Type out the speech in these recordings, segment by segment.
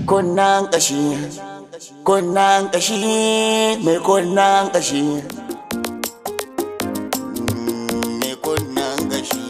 Kunnan kashi, kunnan kashi, mai kunnan kashi. Mai kunnan kashi,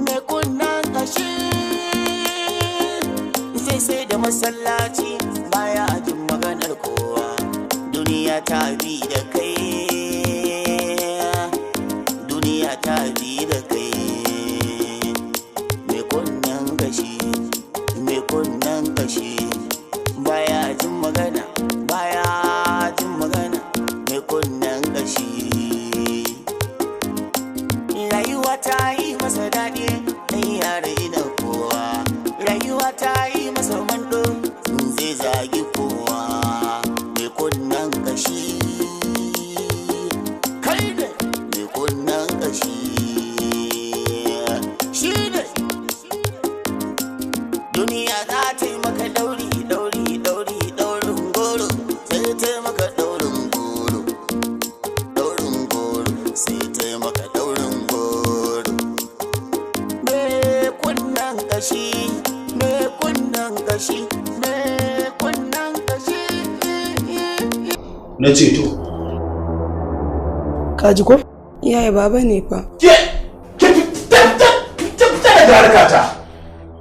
mai kunnan kashi zai sai da masallaci, baya jin maganar kowa. Duniya ta bi da kai, duniya ta bi da kai. Mai kunnan kashi, mai kunnan kashi, baya jin magana, baya jin magana. Mai kunnan kashi, rayuwa ta yi masa daɗi, ɗan yare ina kowa. Rayuwa ta yi masa mando, zai zagi kowa. Mai kunnan kashi, kai ne mai kunnan kashi, shi ne duniya za ta yi maka ɗauri, ɗauri, ɗauri, ɗaurin goro. Sai ta yi maka ɗaurin goro, ɗaurin goro, sai ta yi maka ɗaurin goro. Me kunnan kashi, me kunnan kashi, me kunnan kashi. Na ce to. Ka ji ko? Yaya, baba ne fa. Ke, ke, fita daga harkata.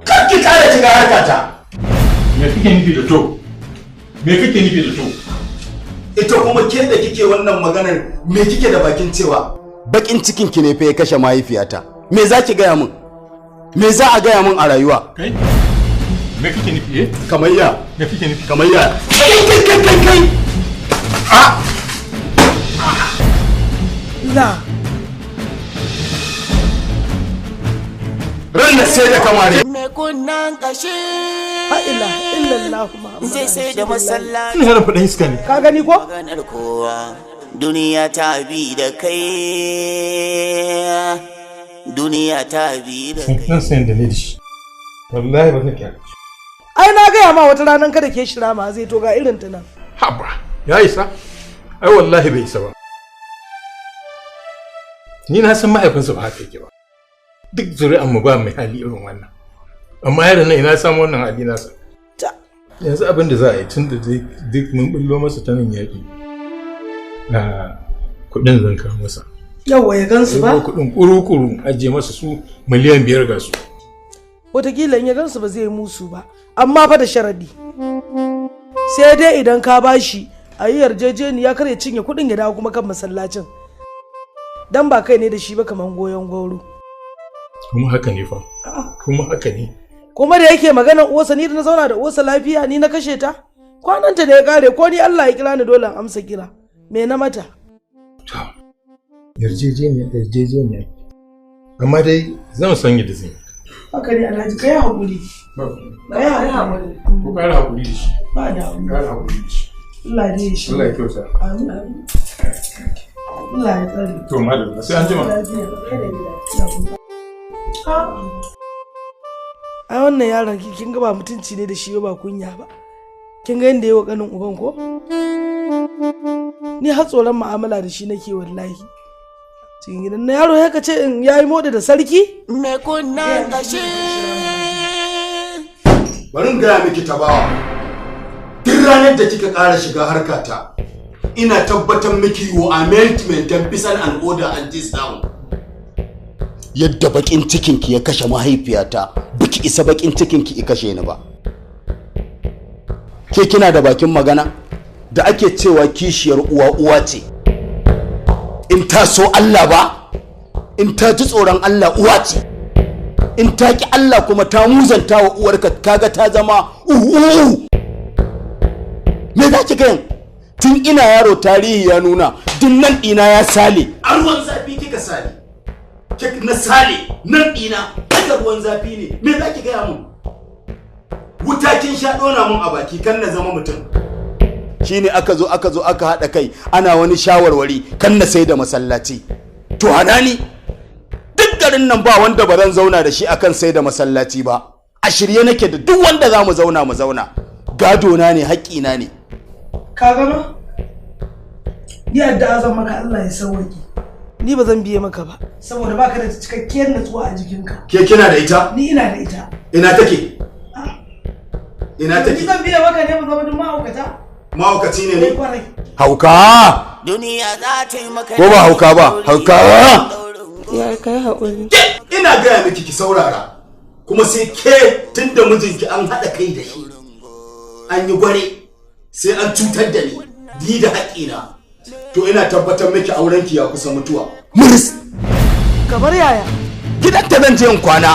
Kar ki kara shiga harkata. Me kake nufi da to? Me kake nufi da to? Ita kuma ke da kike wannan maganar, me kike da bakin cewa? Bakin cikin ki ne fa ya kashe mahaifiyata. Me za ki gaya min? Me za a gaya min a rayuwa? Kai, me kake nufi, eh? Kamar ya? Me kake nufi? Kamar ya? Kai, kai, kai, kai, kai! A La. Ran da sai da kamare. Mai kunnan kashi Ha ilaha illallah Muhammadu zai sai da masallaci. Ina yaran faɗin iska ne. Ka gani ko? Maganar kowa. Duniya ta bi da kai, duniya ta bi da kai. Zan san da ne da shi. Wallahi ba zan kyale shi. Ai na gaya ma, wata ranar kada ke shira ma zai to, ga irin ta nan. Haba, ya isa? Ai wallahi bai isa ba. Ni na san mahaifinsa ba haka yake ba. Duk zuri'an mu ba mai hali irin wannan. Amma yaron nan, ina samu wannan hali nasa? Ta. Yanzu abin da za a yi, tun da duk mun bullo masa ta nan yaƙi. Na kuɗin zan kawo masa. Yawwa, ya gansu ba. Ɗebo kuɗin kuru-kuru, ajiye masa su, 5 miliyan ga su. Wataƙila in ya gansu ba zai yi musu ba, amma fa da sharadi. Sai dai idan ka bashi a yi yarjejeniya, kar ya cinye kuɗin ya dawo kuma kan masallacin. Dan ba kai ne da shi ba kaman goyon goro. Kuma haka ne fa. Kuma haka ne. Kuma da yake maganar uwarsa, ni da na zauna da uwarsa lafiya, ni na kashe ta? Kwananta da ya kare, ko ni Allah ya kira ni, dole in amsa kira. Me na mata? To, yarjejeniya, yarjejeniya. Amma dai zan san yadda zan yi. Haka ne Alhaji, kai haƙuri. Kai haƙuri. Ku ƙara haƙuri da shi. Ba da. Ku ƙara haƙuri da shi. Allah dai ya shi. Allah ya kyauta. Amin. Allah ya tsare. To madalla, sai an jima. Lafiya. Ai wannan yaron kin ga ba mutunci ne da shi ba kunya ba. Kin ga yadda yayi wa kanin uban ko? Ni har tsoron mu'amala da shi nake wallahi. Cikin gidan na yaro ya ce in yayi moda da sarki? Mai kunnan kashi. Bari in gaya miki, Tabawa. Duk ranar da kika ƙara shiga harkata, ina tabbatar miki you are meant to maintain peace and order and this town. Yadda bakin cikinki ya kashe mahaifiyata, biki isa bakin cikinki ya kashe ni ba. Ke kina da bakin magana? Da ake cewa kishiyar uwa uwa ce. In ta so Allah ba, in ta ji tsoron Allah, uwa ce. In ta ki Allah kuma ta muzanta wa uwarka, kaga ta zama uhu. Me za ki gayan? Tun ina yaro tarihi ya nuna duk nan ɗina ya sale. A ruwan zafi kika sale. Na sale nan ɗina daga ruwan zafi ne. Me za ki gaya mun? Wuta kin sha ɗona mun a baki kan na zama mutum. Shine aka zo, aka zo aka haɗa kai ana wani shawarwari kan na sai da masallaci. To hana ni. Duk garin nan ba wanda ba zan zauna da shi akan sai da masallaci ba. A shirye nake da duk wanda za mu zauna, mu zauna. Gado na ne, haƙƙina ne. Ka gama? Ni addu'a zan maka, Allah ya sauwaƙe. Ni ba zan biye maka ba saboda baka da cikakkiyar natsuwa a jikinka. Ke kina da ita? Ni ina da ita. Ina take? Ina take? Ni zan biya maka ne mu zama duk mahaukata. Mahaukaci ne ni? Kwarai. Hauka! Duniya za ta yi maka Ko ba hauka ba? Hauka! Yaya kai haƙuri. Ina gaya miki ki saurara. Kuma sai ke tunda mijinki an haɗa kai da shi. An yi gware sai an cutar da ni. Ni da haƙƙina. To ina tabbatar miki aurenki ya kusa mutuwa. Muris! Kamar yaya? Gidanta zan je in kwana.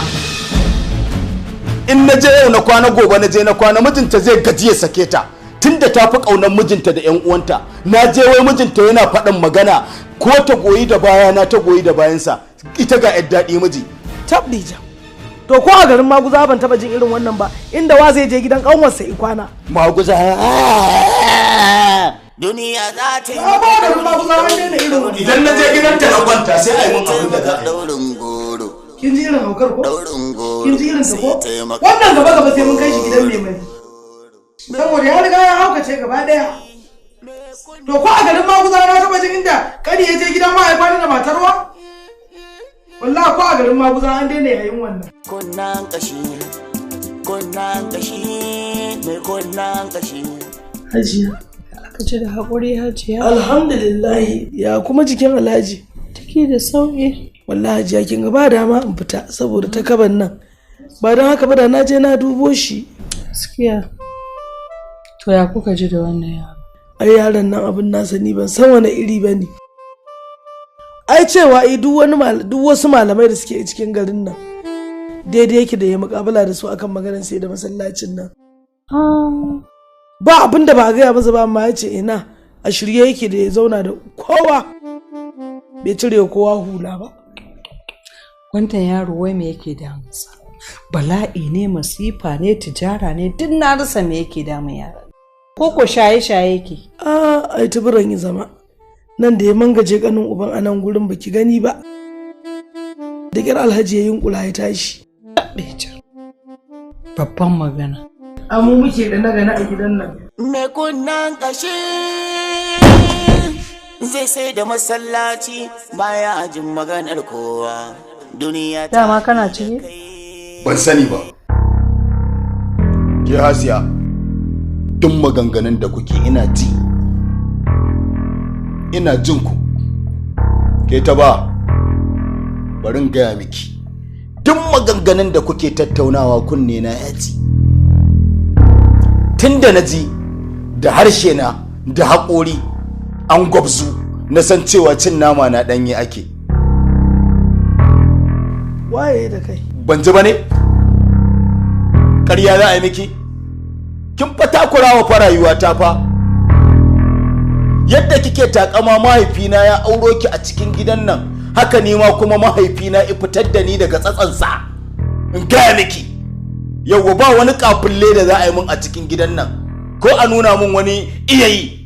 In na je yau na kwana, gobe na je na kwana, mijinta zai gaji ya sake ta. Tunda ta fi ƙaunar mijinta da 'yan uwanta. Na je wai mijinta yana faɗin magana ko ta goyi da bayana ta goyi da bayansa. Ita ga 'yar daɗi miji. Tabdija. To ko a garin Maguza ban taba jin irin wannan ba, inda wa zai je gidan kanwarsa i kwana. Maguza. Duniya za ta yi Ba ba garin Maguza an daina irin wannan. Idan na je gidanta na kwanta sai a yi mun abin da za a yi. Daurin goro. Kin ji irin haukar ko? Daurin goro. Kin ji irin ta ko? Sai ta yi maka Wannan gaba gaba sai mun kai shi gidan mai mai. Saboda ya riga ya haukace gaba daya. To ko a garin Maguza na taba jin inda kani ya je gidan mahaifa da matarwa? Wallahi ko a garin Maguza an daina yayin wannan. Kunnan kashi. Kunnan kashi. Mai kunnan kashi. Hajiya. Aka ji da haƙuri Hajiya. Alhamdulillah ya kuma jikin Alhaji. Take da sauƙi. Wallahi Hajiya kin ga ba dama in fita saboda ta kaban nan. Ba don haka ba da na je na dubo shi. Gaskiya. To ya kuka ji da wannan yaro? Ai yaron nan abin nasa ni ban san wani iri ba ne. Ai cewa ai duk wani duk wasu malamai da suke cikin garin nan daidai yake da ya mukabala da su akan maganar sai da masallacin nan. Ba abin da ba a gaya masa ba, amma ya ce ina a shirye yake da ya zauna da kowa, bai cire kowa hula ba. Wannan yaro wai me yake damunsa? Bala'i ne, masifa ne, tijara ne, duk na rasa me yake damun yaron. Ko ko shaye-shaye yake? A ai tuburan yi zama nan da ya mangaje kanin uban a nan gurin baki gani ba. Da kyar Alhaji ya yunkula ya tashi. Babban magana. Amu muke da na gana a gidan nan. Mai kunnan kashi zai sai da masallaci baya jin maganar kowa. Duniya ta Dama kana ciki? Ban sani ba. Ke Hasiya, duk maganganun da kuke ina ji. Ina jin ku. Ke ta ba, bari in gaya miki. Duk maganganun da kuke tattaunawa kunne na ya ji. Tun da na ji da harshe na da haƙori an gwabzu, na san cewa cin nama na ɗanye ake. Waye da kai? Ban ji ba ne? Ƙarya za a yi miki? Kin fa takura wa fa rayuwata fa. Yadda kike takama mahaifina ya auro ki a cikin gidan nan, haka ni ma kuma mahaifina ya fitar da ni daga tsatsansa. In gaya miki, yauwa ba wani kafulle da za a yi min a cikin gidan nan, ko a nuna min wani iya yi.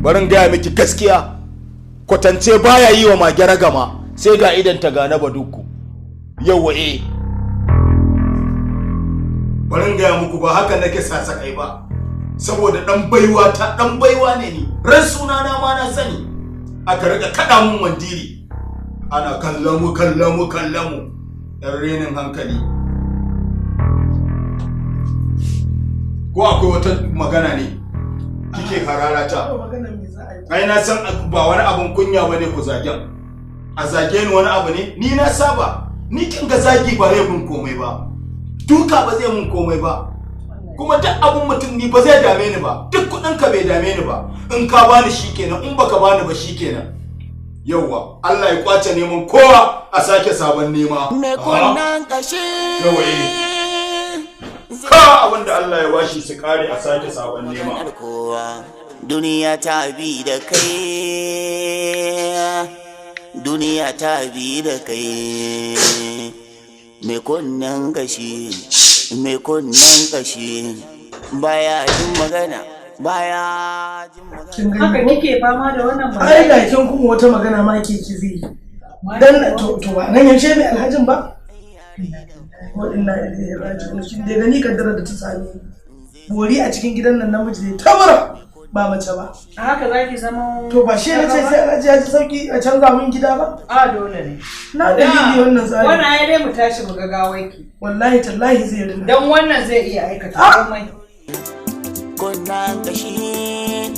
Bari in gaya miki gaskiya, kwatance baya yi wa mage ragama, sai ga idan ta gane baduku. Yauwa eh. Bari in gaya muku ba haka nake sasakai ba, saboda dan baiwa ta dan baiwa ne ni, ran suna na ma na sani. Aka rika kada mun mandiri, ana kallon mu kallon mu kallon mu, dan renin hankali. Ko akwai wata magana ne kike hararata? Ai na san ba wani abun kunya bane ku zagen. A zage ni wani abu ne? Ni na saba. Ni kin ga zagi ba zai mun komai ba. Duka ba zai mun komai ba. Kuma duk abun mutum ni ba zai dame ni ba. Duk kudin ka bai dame ni ba. In ka bani shikenan, in baka bani ba shikenan. Yawwa, Allah ya kwace neman kowa a sake sabon nema. Mai kunnan kashi. Yawwa eh. Ka abinda Allah ya bashi su kare a sake sabon nema. Kowa duniya ta bi da kai. Duniya ta bi da kai. Mai kunnen kashi, mai kunnen kashi. Baya jin magana, baya jin magana. Haka kike fama da wannan magana? Ai da kin kuma wata magana ma ke ki zai. Dan to to ba nan yaushe mai alhajin ba? Wa inna ilaihi raji'un. Kin dai gani kaddara da ta same ni. Bori a cikin gidan nan namiji zai tabara. ba mace ba. A haka za ki zama. To ba shi ne ce sai Alhaji ya ji sauki a canza min gida ba? A dole ne. Na dalili wannan tsari. Wannan ai dai mu tashi mu ga gawaiki. Wallahi tallahi zai rina. Dan wannan zai iya aikata komai. Kunnan kashi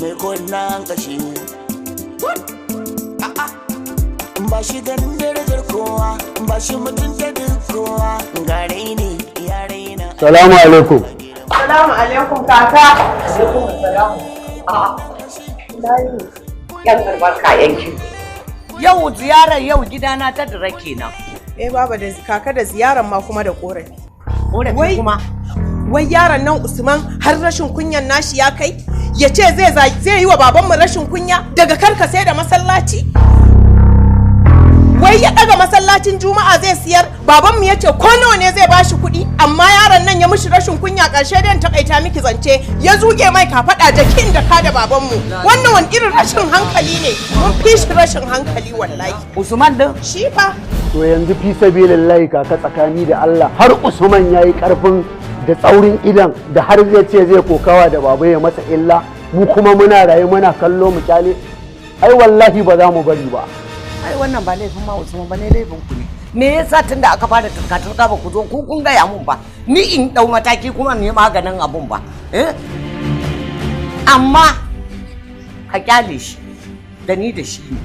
mai kunnan kashi. Ba shi ganin darajar kowa, ba shi mutunta duk kowa, ga raini ya raina. Salamu alaikum. Salamu alaikum kaka. Alaikum salamu. Yan albarka yanki. Yau ziyarar yau gidana ta dira kenan. Eh baba da kaka da ziyarar ma kuma da korafi. Korafi kuma. Wai yaron nan Usman har rashin kunyan nashi ya kai? Ya ce zai yi wa babanmu rashin kunya daga karka sai da masallaci? Wai ya daga masallacin Juma'a zai siyar, babanmu ya ce ko nawa ne zai bashi kuɗi, amma yaron nan ya mishi rashin kunya ƙarshe dan takaita miki zance ya zuge mai kafaɗa jakin da ka da babanmu. Wannan wani irin rashin hankali ne, mun fi shi rashin hankali wallahi. Usman din? Shi fa. To yanzu fi sabilillahi kaka tsakani da Allah har Usman yayi karfin da tsaurin idan da har zai ce zai kokawa da baba ya masa illa, mu kuma muna raye muna kallo mu kyale. Ai wallahi ba za mu bari ba. Ai wannan ba laifin ma Usman ba ne, laifin ku ne. Me yasa tunda aka fara turka-turka ba ku zo ku kun gaya mun ba? Ni in dau mataki kuma ni maganin abun ba. Eh? Amma ka kyale shi da ni da shi ne.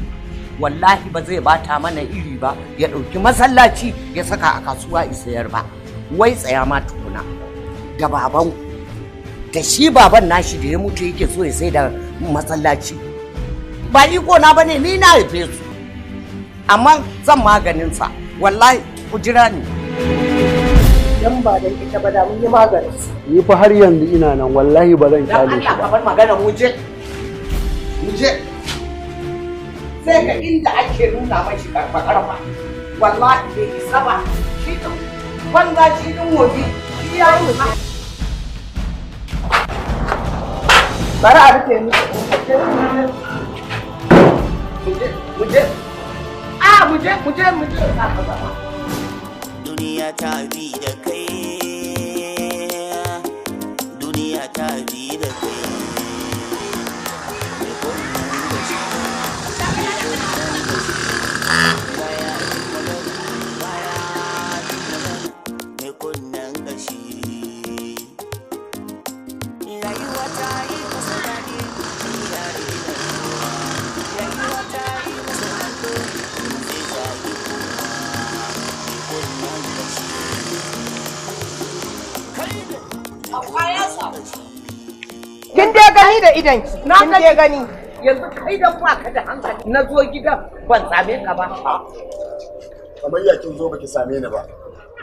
Wallahi ba zai bata mana iri ba ya ɗauki masallaci ya saka a kasuwa isayar ba. Wai tsaya ma tukuna da baban da shi baban nashi da ya mutu yake so ya sai da masallaci. Ba iko na bane, ni na haife su. Amma zan maganin sa wallahi, ku jira ni. Dan ba dan ita ba da mun yi maganin sa. Ni fa har yanzu ina nan wallahi ba zan kyale shi ba. Dan Allah ba. Ka bar magana mu je. Mu je. Sai ga inda ake nuna mashi karfa karfa. Wallahi bai isa ba. Shi din banza shi din wofi. Shi ya yi. Bari a rufe miki. Mu je mu je. Ah, mu je mu je mu je. Duniya ta bi da kai, duniya ta bi da kai. Mai kunnen gashi, mai kunnen gashi, baya jin magana, baya jin magana, mai kunnen gashi. Rayuwa ta yi masa daɗi, ya raina kowa. Rayuwa ta yi masa daɗi, zai zagi kowa. Mai kunnen gashi. Kin dai gani da idanki, kin dai gani. Yanzu kai dan ba ka da hankali na zo gidan ban same ka ba. Kamar ya kin zo baki same ni ba.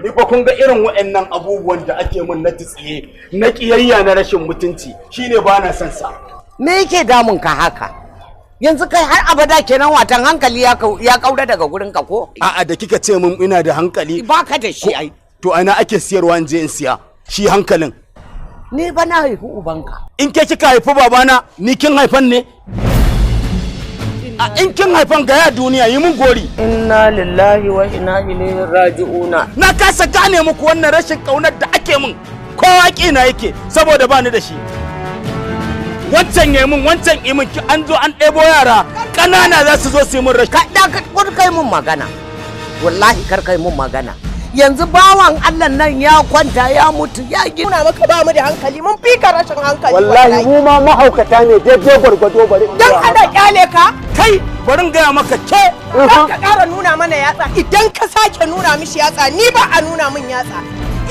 Ni fa kun ga irin waɗannan abubuwan da ake min na tsiye, na kiyayya, na rashin mutunci shine ba na son sa. Me yake damun ka haka? Yanzu kai har abada kenan watan hankali ya kaura daga gurin ka ko? A'a da kika ce min ina da hankali. Baka da shi ai. To ana ake siyarwa in je in siya shi hankalin. Ni ba na haifi ubanka. In ke kika haifi babana, ni kin haifan ne? A in kin haifan ga ya duniya yi mun gori. Inna lillahi wa inna ilaihi raji'una. Na kasa gane muku wannan rashin kaunar da ake min. Kowa kina yake saboda ba ni da shi. Wancan ya min, wancan yi min, an zo an ɗebo yara ƙanana za su zo su yi min rashin. Ka da ka kai mun magana. Wallahi kar kai mun magana. Yanzu bawan Allah nan ya kwanta ya mutu ya gina. Nuna maka ba mu da hankali, mun fi ka rashin hankali Wallahi mu ma mahaukata ne daidai gwargwado bari. Dan ana kyale ka. Kai bari in gaya maka ke. Kar ka ƙara nuna mana yatsa, idan ka sake nuna mishi yatsa ni ba a nuna min yatsa.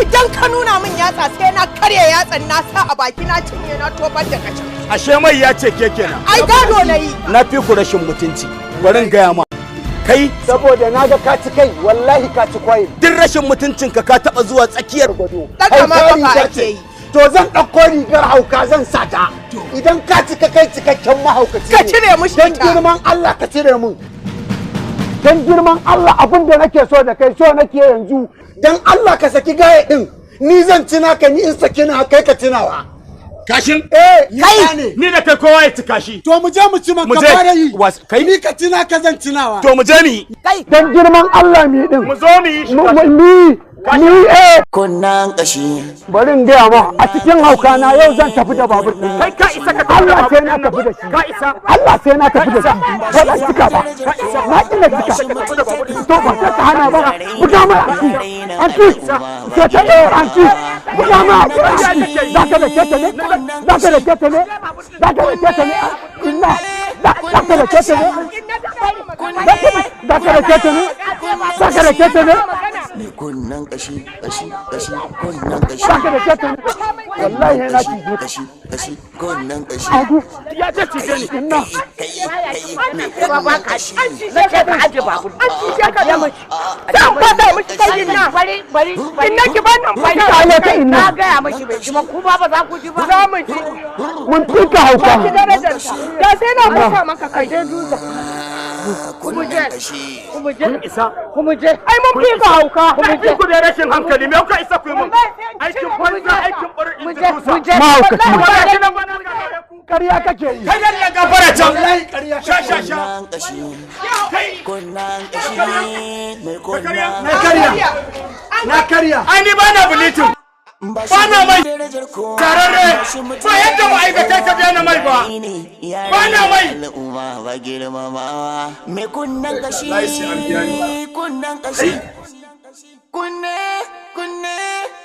Idan ka nuna min yatsa sai na karya yatsan na sa a baki na cinye na tofar da kashin. Ashe mai ya ce ke kenan. Ai gado na yi. Na fi ku rashin mutunci. Bari in gaya ma. Kai saboda na ga ka ci kai wallahi ka ci kwaye. Duk rashin mutuncinka ka taba zuwa tsakiyar gwado. Ɗaga ma kafa ake yi. To zan ɗauko rigar hauka zan sata. Idan ka cika kai cikakken mahaukaci ne. Ka cire mishi Don ita. girman Allah ka cire mun. Don girman Allah abin da nake so da kai so nake yanzu. Don Allah ka saki gaya din. Ni zan ci naka ni in saki na kai ka cinawa. Kashin? Eh, Kai! Ni da kai kowa ya ci kashi. To mu je mu ci man Mu ka je. fara yi. Kai? Ni ka cina ka zan cinawa. To mu je mu yi. Kai Don girman Allah mu yi din. Mu zo mu yi shi. Mu yi. Ni eh. Kunnan kashi. Bari in gaya ma a cikin hauka na yau zan tafi da babur ɗin. Kai ka isa ka tafi da Allah babur sai na tafi da shi. Ka isa. Allah sai na tafi da shi. Ba zan cika ba. Na ƙi na cika. To ba sai ka hana ba. Buga mai anti. Anti. Sai ta ɗaya anti. Buga mai anti. Za ka da keta ne? Za ka da keta ne? Za ka da keta ne? Inna. Za ka da keta ne? Za ka da keta ne? Za ka da keta ne? Kunnan kashi kashi kashi kunnan kashi. Za ka da keta ne? Wallahi na cije ka. Kashi kashi kunnan kashi. Agu. Ya ce cije ni. Inna. Kai kai mai kunnan kashi. Na ce ka aje babur. An cije ka da zan fasa miki kai inna. Bari bari bari. Inna ki ban nan Bari. Kyale ta inna. Na gaya mashi bai ji ba kuma ba za ku ji ba. Za mu ji. Mun fi ka hauka. Ki darajarta. Da sai na fasa maka kai. Kunnan kashi. Kuma je. Isa. Kuma je. Ai mun fi ka hauka. Ku fi ku da rashin hankali me kuka isa ku yi mun? Aikin banza aikin bar Mu je mu je. Mahaukaci. Wallahi nan ba na gagare ku. Ƙarya kake yi. Kai dan gafara can. Wallahi ƙarya Sha sha sha. Kunnan kashi. Kai. Kunnan kashi. Mai kunnan Na karya. Na karya. Ai ni ba na bulitin. Ba na mai. Tararre. Ba yadda ma'aikatai ka daina mai ba. Ba na mai. Al'umma ba girmamawa. Mai kunnan kashi. Wallahi sai an biya ni. Kunnan kashi. Kunne kunne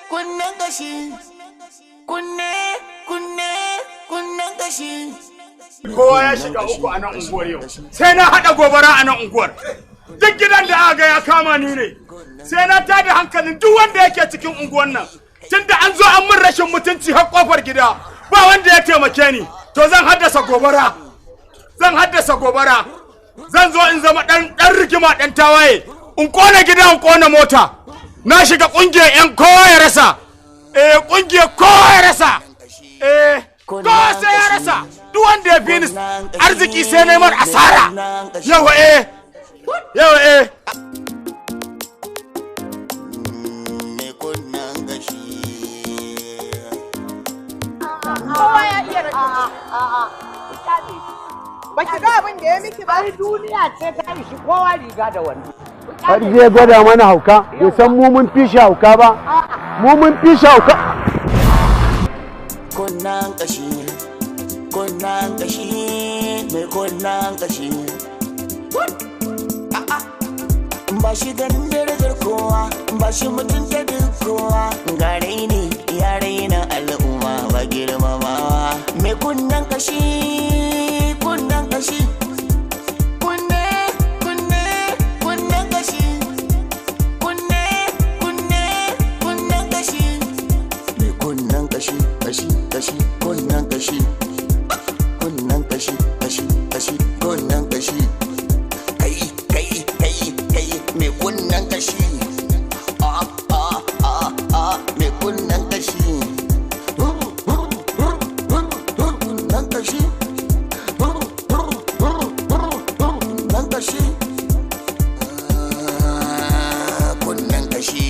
kunnen kashi. Kunne kunne kunnen kashi. Kowa ya shiga uku a nan unguwar yau. Sai na haɗa gobara a nan unguwar. Duk gidan da aka ga ya kama ni ne. Sai na tada hankalin duk wanda yake cikin unguwar nan. Tunda an zo an min rashin mutunci har kofar gida. Ba wanda ya taimake ni. To zan haddasa gobara. Zan haddasa gobara. Zan zo in zama ɗan ɗan rigima ɗan tawaye. In kona gida in kona mota. Na shiga ƙungiyar 'yan kowa ya rasa. Eh ƙungiyar kowa ya rasa. Eh kowa sai ya rasa. Duk wanda ya fi ni arziki sai neman asara. Yawa eh. Yawa eh. Mai kunnan kashi. Kowa ya iya rashin. Ba ki ga abin da ya miki ba. Ai duniya ce ta ishi kowa riga da wando. Har zai gwada mana hauka. Bai san mu mun fi shi hauka ba. Mu mun fi shi hauka. Kunnan kashi. Kunnan kashi. Mai kunnan kashi. Ba shi ganin darajar kowa, ba shi mutunta duk kowa. Ga raini ya raina al'umma ba girmamawa. Mai kunnan kashi, kunnan kashi. Kunne, kunne, kunnen kashi. Kunne, kunne, kunnen kashi. Mai kunnen kashi, kashi, kashi, kunnen kashi. Kunnen kashi, kashi, kashi, kunnen kashi. Kai, kai, kai, kai, mai kunnen kashi. A, a, a, a, mai kunnen kashi. Kunnen kashi. Kunnen kashi. Kunnen kashi.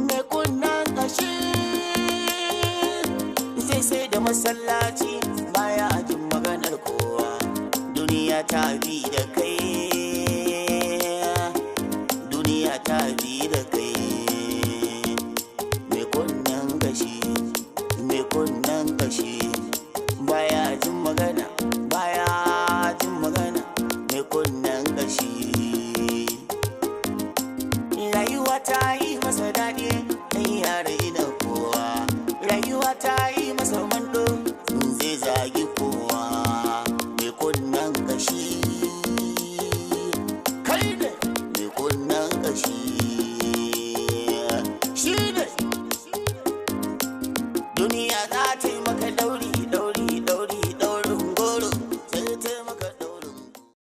Mai kunnen kashi. Zai sai da masallaci baya jin maganar kowa. Duniya ta bi da kai. Duniya ta bi da kai. Mai kunnen kashi, mai kunnen kashi. Baya jin magana, baya jin magana. Mai kunnen kashi. Rayuwa ta yi masa daɗi, ɗan yare ina kowa. Rayuwa ta yi masa mando, zai zagi kowa. Mai kunnen kashi. Kai ne mai kunnen kashi. Shi ne. Duniya za ta yi maka ɗauri,